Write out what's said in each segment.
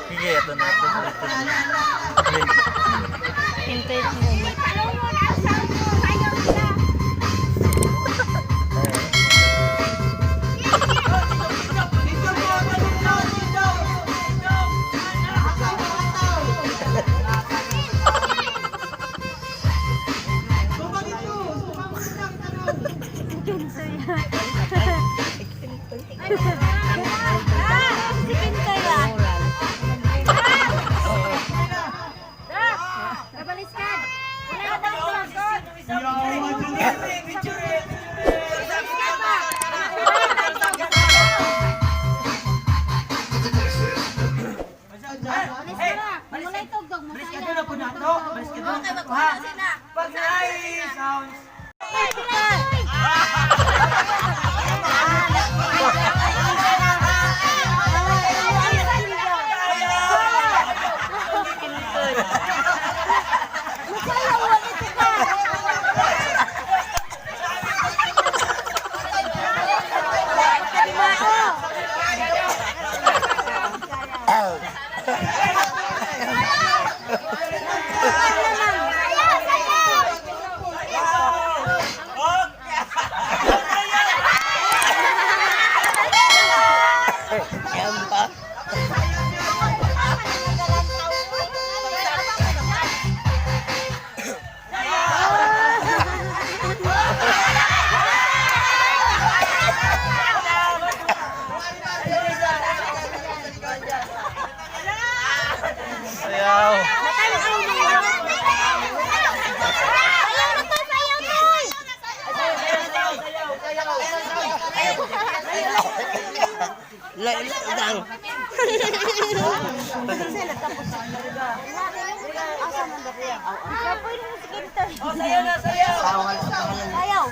Sige, ito na. Ito na. Ito na. Hintay lang muna. Si Kintoy ah. Pag sounds. Sayaw. Oh, sayaw na, sayaw. Sayaw.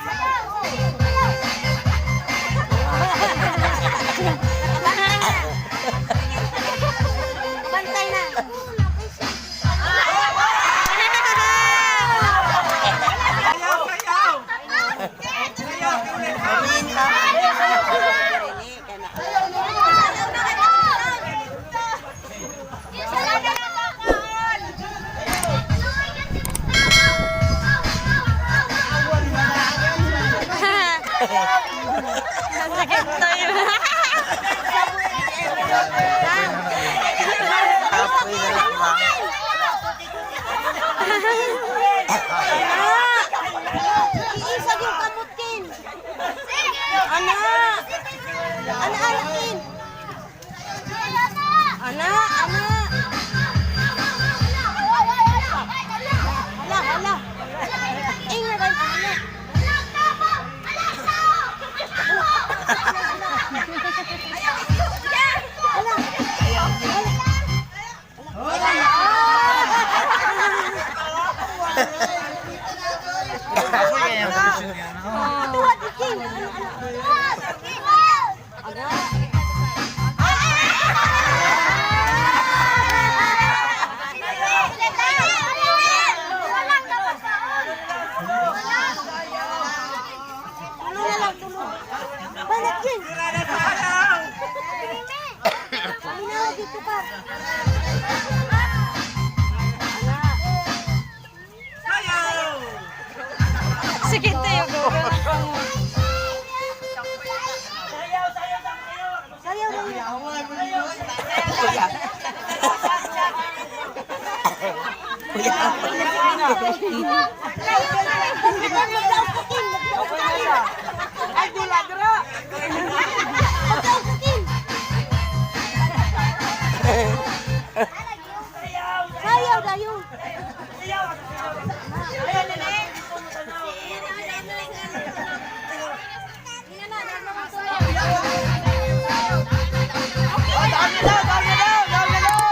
Sayaw, Bantay na. Sayaw, sayaw. Sayaw, ulit. Sakit tayo. Iisag yung kamutkin. Ana! Ana, anakin! Ana, ana! Hala, hala! Ingat ay ana! Tuwad ikin! Ana! Tulo na lang, tulo. Banat yun! Paminaw dito ka. Ana! Sayaw. Sige tayo, go. Sayaw, sayaw, sayaw. Sayaw lang. Ay, dula, dula. Sayaw dayo. Sayaw. Ayan, nene. Dito mo tanaw. Oh, dami na daw, dami na daw, dami na daw.